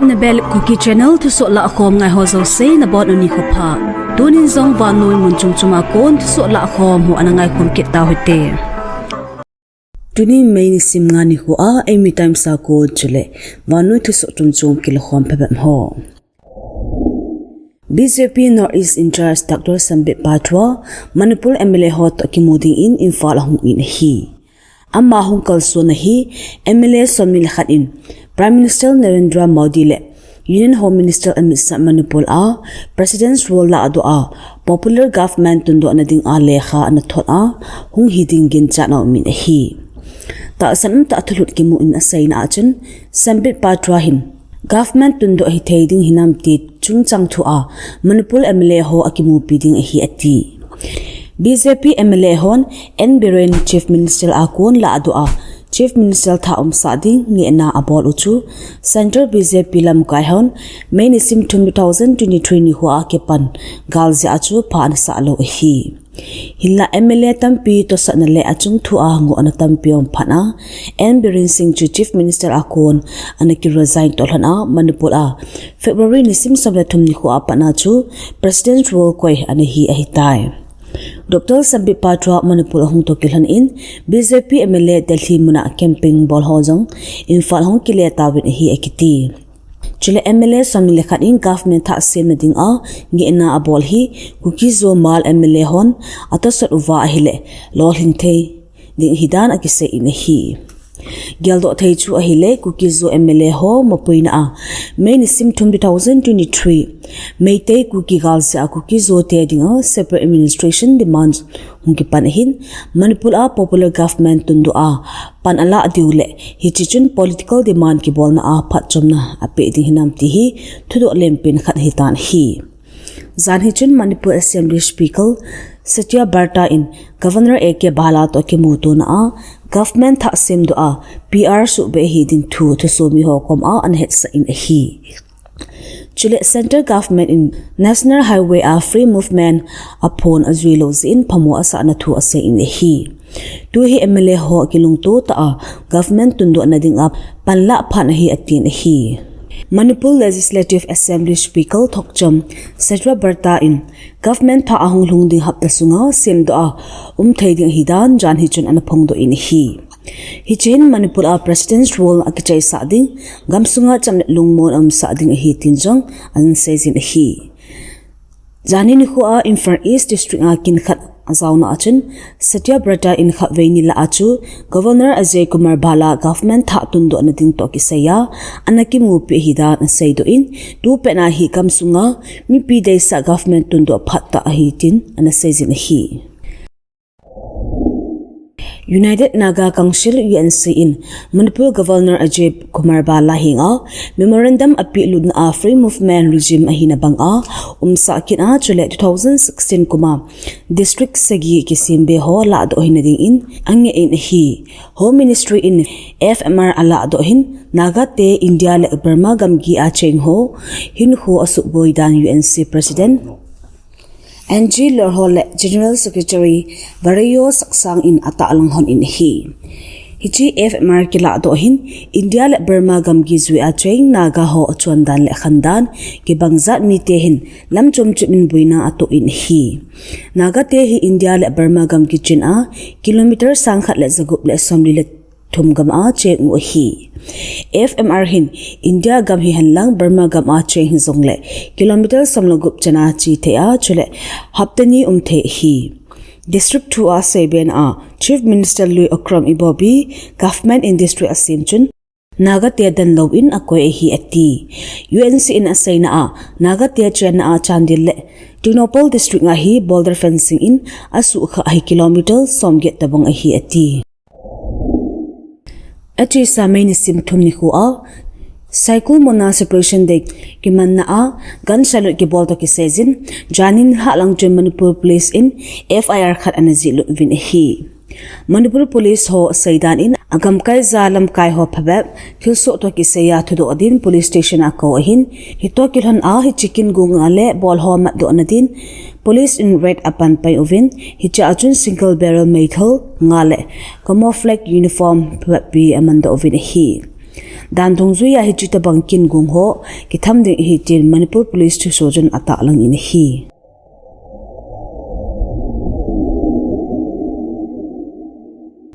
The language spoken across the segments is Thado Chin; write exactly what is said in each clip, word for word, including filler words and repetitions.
Nabel Kuki Channel thusoh lahkhom ngai ho jouse nabonun nikho pha. Tunin jong vannoi mun chom chom a kon thusoh lahkhom ho ana ngaikhom kit tau hite. Tuni May nisim nga nikho a, Eimi Times a kon chule vannoi thusoh chom chom kilakhom phabep ho. B J P North East in-charge Doctor Sambit Patra Manipur M L A ho toh kimu dingin Imphal ahung in ahi. Ama hung kalsonna hi M L A somni le khat in Prime Minister Narendra Modi le Union Home Minister Amit Shah Manipur a President's Rule lahdoh a popular government tundoh nading a lekha ana thot a hung hi ding ginchat ana um in ahi. Tahsan umtah thulhut kimu in aseina a chun Sambit Patra hin government tundoh hithei ding hinam ti chungchang thu a Manipur M L A ho akimupi ding ahi ati. B J P M L A hon N Biren Chief Minister a kon lahdoh a Chief Minister thah umsah ding ngehna abol u chu Central B J P lamkai hon May nisim thum two thousand twenty-three nikho a kipan gal jeh a chu pha ana sah lou ahi. Hinla M L A tampi tosatna le achung thu a ngohna tampi aum phat a, N Biren Singh chu Chief Minister a kon ana kiresign toh lhon a, Manipur a February nisim som le thum nikho a pat a chu President's Rule koi ana hi ahitai. Doctor Sambit Patra Manipur ahung toh kilhon in B J P M L A Delhi mun a campaign bol ho jong Imphal hung kile tauvin ahi akiti. Chule M L A somni le khat in government thah semna ding a ngehna abol hi Kuki-Zo Hmar M L A hon atosot uva ahile lolhing thei ding ahi dan akisei in ahi. Geldoh thei chu ahile Kuki-Zo M L A ho mapuina a May nisim thum two thousand twenty-three Meitei Kuki gal jeh a Kuki-Zo te dinga separate administration demand hung kipan ahin, Manipur a popular government tundoh a pan alah diu le hiche chun political demand kibolna a phatchomna apeh ding hinam ti hi thudoh lenpen khat ahitan ahi. Jan hi chun Manipur Assembly Speaker Satyabrata in Governor A K Bhalla toh kimutona a government thah semdoh a P R suhbeh hiding thu thusomi ho kom a ana hetsah in ahi. Chule Central Government in National Highway a free movement aphon ajui lou jeh in phamo asahna thu asei in ahi. Tu hi M L A ho kilungto tah a government tundoh nading a panlah phat ahi atin ahi. Manipur Legislative Assembly Speaker Thokchom Satyabrata in government thah ahung lhung ding hapta sunga semdoh a um thei ding ahi dan jan hi chun ana phongdoh in ahi. Hiche hin Manipur a President's Rule akichaisah ding, gamsunga cham le lungmon aumsah ding ahi tin jong ana seijin ahi. Jan hi nikho a Imphal East District a kin khat ajaona a chun Satyabrata in khatvei nilah a chu Governor Ajay Kumar Bhalla government thah tundoh nading toh kisai a ana kimupi ahi dan aseidoh in, tupet a hi gamsunga mipi deisah government tundoh phat tah ahi tin ana seijin ahi. United Naga Council, U N C, in Manipur Governor Ajay Kumar Bhalla henga memorandum apeh lutna a free movement regime ahina banga umsah kit a chule two thousand sixteen kum a district sagi kisem be ho lahdoh hina dingin angeh in ahi. Home Ministry in F M R alahdoh hin Naga te India le Burma gamgi a cheng ho hinkho asuhboi dan U N C President Angie Lerho le General Secretary Vareyo Saksang in atahlang hon in ahi. Hiche F M R kilahdoh hin India le Burma gamgi jui a cheng Naga ho achondan le khandan kibang jat mite hin lam chom chom in boina atoh in ahi. Naga te hi India le Burma gamgi chin a kilometer sang khat le jagup le somli le thum gam a cheng u ahi. F M R hin India gam hihen lang Burma gam a cheng hijongle kilometer som le gup chan a che thei a chule hapta ni um thei ahi. District thu a seibe na a Chief Minister lui Okram Ibobi government in district asem chun Naga te den lou in akoi ahi ati. U N C in aseina a Naga te chenna a Chandel le Tengnoupal district a hi border fencing in asukha ahi kilometer som get tabang ahi ati. Achesa May nisim thum nikho a Saikul Mona Separation Day kimanna a gun salute kibol toh kiseijin, jan hi nilhah lang chun Manipur Police in F I R khat ana jih lut uvin ahi. Manipur Police ho seidan in agamkai ja lamkai ho phabep thilsoh toh kisei a thudoh din police station a akou ahin, hitoh kilhon a hiche kin gu nga le bol ho matdoh na din police in raid apan pai uvin, hiche a chun single barrel meithal nga le camouflage uniform phabep pi amandoh uvin ahi. Dan dungjuia hiche tobang kin gung ho kitham ding ahi tin Manipur Police thusoh chun atahlang in ahi.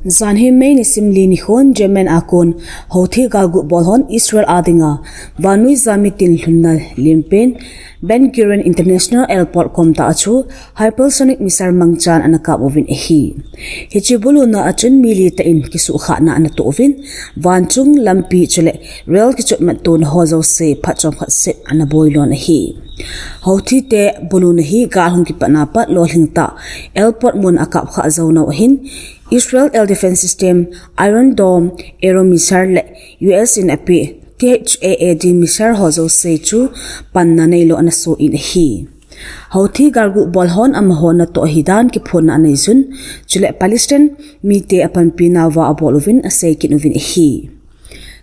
Janhi May nisim li nikhon German a kon Houthi galgu bol hon Israel a dinga vannoija mitin lhunna lienpen Ben Gurion International Airport kom tah a chu hypersonic missile mangchan ana kap uvin ahi. Hiche buluna a chun mi li tah in kisuhkhahna ana toh uvin, vanchung lampi chule rail kichotmat tona ho jouse phat chomkhat seh ana boilon ahi. Houthi te buluna hi gal hung kipatna pat lolhing tah airport mun a kapkhah jou nau ahin, Israel Air Defense System, Iron Dome, Arrow missile le U S in apeh T H A A D missile ho jouse chu panna neilou ana soh in ahi. Houthi galgu bol hon amaho natoh ahidan kiphonna anei jun, chule Palestine mite apanpi nauva abol uvin asei kit uvin ahi.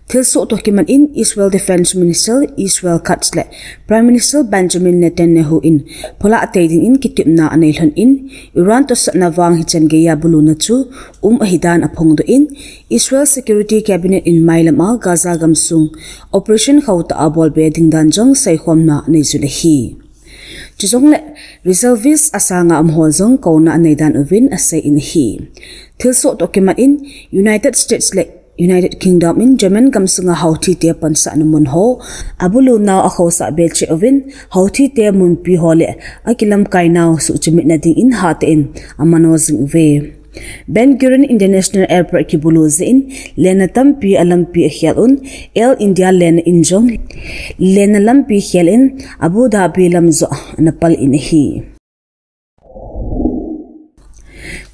Thilsoh toh kimat in Israel Defense Minister Israel Katz le Prime Minister Benjamin Netanyahu in pholah tei dingin kitepna anei lhon in, Iran tosatna vang hichan geiya buluna chu um ahidan aphongdoh in, Israel Security Cabinet in mailam a Gaza gamsung operation khauh tah a bolbe ding dan jong seikhomna anei jun ahi. Chujongle reservist asanga amaho jong kouna anei dan uvin asei in ahi. Thilsoh toh kimat in United States le United Kingdom in German gamsunga Houthi te pansahna mun ho abulunau akhousah be cheh uvin, Houthi te munpi ho le akilamkai nau suhchimitna dingin hatah in amano jing uve. Ben Gurion International Airport kibulu jeh in lenna tampi alampi akhel un, Air India lenna in jong lenna lampi khel in Abu Dhabi lam joh ana pal in ahi.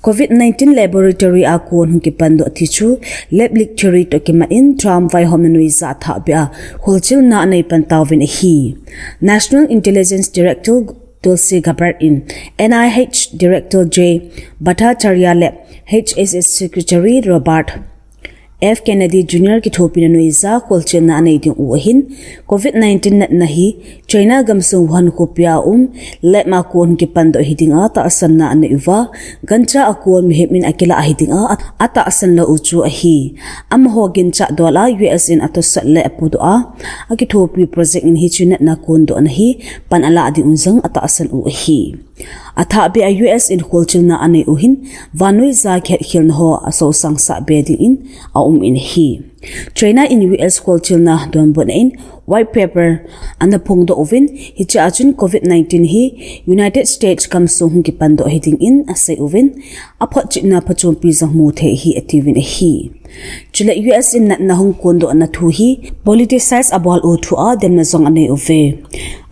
Covid nineteen laboratory a kon hung kipandoh ti chu lab leak theory toh kimat in Trump vaihomna noiya athahbeh a kholchilna anei pan tauvin ahi. National Intelligence Director Tulsi Gabbard in N I H Director Jay Bhattacharya le H H S Secretary Robert F Kennedy Junior kithopina noiya kholchilna anei ding u ahin, Covid nineteen natna hi China gamsung Wuhan khopia um lab a kon kipandoh hidinga tahsanna anei uva, gancha a kon mihem in akilah hidinga atahsan lou u chu ahi. Amaho ginchat dol a U S in atosat le apudoh a akithopi project in hiche natna kondohna hi pan alah ding u jong atahsan u ahi. Athahbeh a U S in kholchilna anei u hin, vannoija kihetkhelna ho asosangsah be dingin aum in ahi. China in U S kholchilna donbutna in white paper ana phongdoh uvin, hichea chun Covid nineteen hi United States gamsung hung kipandoh hidingin asei uvin, aphotchetna phachompi jong muthei ahi atiuvin ahi. Chule U S in natna hung kondohna thu hi politicize abol u thua demna jong anei uve.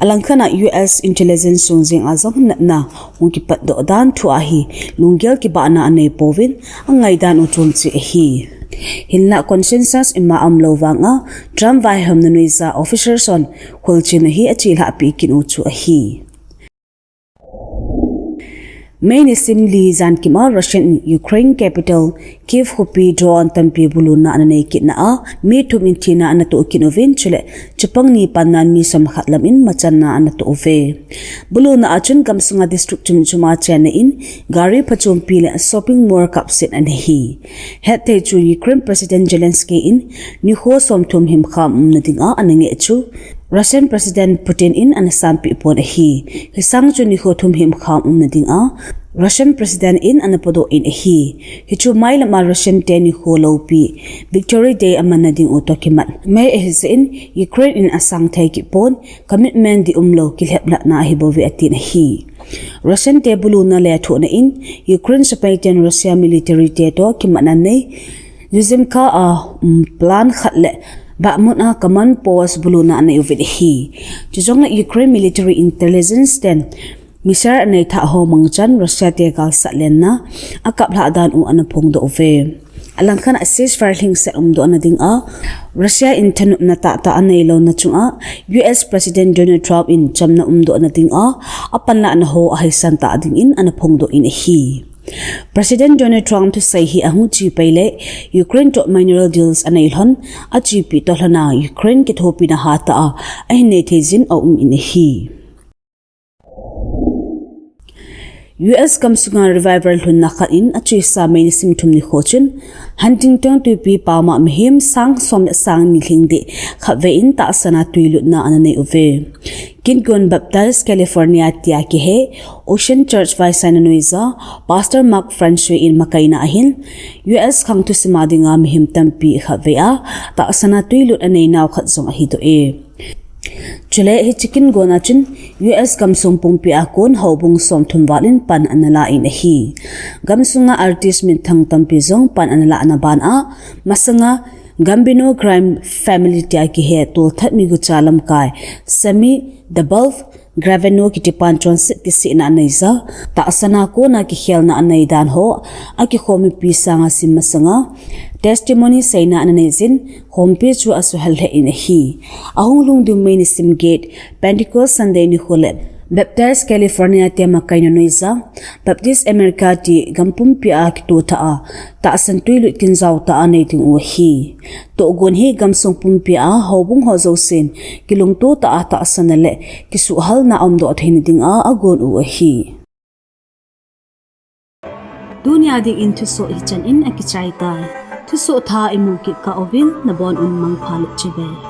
Alangkhat a U S intelligence sung jenga jong natna hung kipatdoh dan thua hi lunggel kibahna anei pouvin, angaidan u chomcha ahi. Hinlah consensus ima umlou vanga Trump vaihomna noiya officers hon kholchilna hi achelhahpi kit u chu ahi. May nisim li jankim a Russian in Ukraine capital Kyiv khopi drone tampi buluna ana nei kitna a mi thum in thina ana toh kit uvin, chule chapang ni pannan mi somkhat lam in machanna ana toh uve. Buluna a chun gamsunga district chomchom a chenna in gari phachompi le shopping mall kapset ana hi. Hetthei chu Ukraine President Zelensky in nikho somthum himkham umna dinga ana ngeh chu Russian President Putin in ana sanpeh pon ahi. Hisang chu nikho thum himkham umna dinga Russian President in ana podoh in ahi. Hichu mailama Russian te nikho loupi Victory Day amanna ding u toh kimat mai ahijeh in Ukraine in asang thei kipon, commitment dih umlou kilheplhahna ahibouve atin ahi. Russian te buluna lethuhna in Ukraine sepai ten Russia military te toh kimatna nei Yuzivka a, um, plant khat le Bakhmut a command post buluna anei uvin ahi. Chujongle Ukraine military intelligence ten missile anei thah ho mangchan Russia te galsat lenna akaplhah dan u ana phongdoh uve. Alangkhat a ceasefire lhingset umdohna dinga Russia in thanopna tahtah anei louna chunga U S President Donald Trump in chamna umdohna dinga apanlahna ho ahaisan tah dingin ana phongdoh in ahi. President Donald Trump thusei hi ahung che pei le Ukraine toh mineral deals anei lhon, achepi toh lhona Ukraine kithopina hatah a ahin nei thei jin aum in ahi. U S gamsunga revival lhunna khat in achuisa May nisim thum nikho chun Huntington twipi pama mihem sang som le sang ni lhingdeh khatvei in tahsana twilutna ana nei uve. Kingon Baptist California tia kihe Ocean Church Visaina noiya Pastor Mark Francois in makaina ahin, U S khang thusima dinga mihem tampi khatvei a tahsana twilut anei nau khat jong ahidoh e. Chule hiche kingona chun U S gamsung pumpi a kon houbung somthum val in pan ana la in ahi. Gamsunga artist minthang tampi jong pan ana lahna ban a, masanga Gambino crime family tia kihe tolthat migucha lamkai Sammy the Bull Gravano kitipan chonset kisehna aneiya, tahsana kona kikhelna anei dan ho akikhomipi sanga sim masanga testimony seina ana neiyin, khompi chu asuhel lheh in ahi. Ahung lhung ding May nisim get, Pentecost Sunday nikho le Baptist California tia makaina noiya Baptist America ti gam pumpi a kitoh tha a tahsan twilut kinjao tah a nei ding u ahi. Tohgon hi gamsung pumpi a houbung ho jousen kilungto tah a tahsanna le kisuhhalna umdoh theina dinga agon u ahi. Tunia dingin thusoh hichan in akichai tai. Thusoh thah imu kit kah uvin nabon un mangpha le chibai.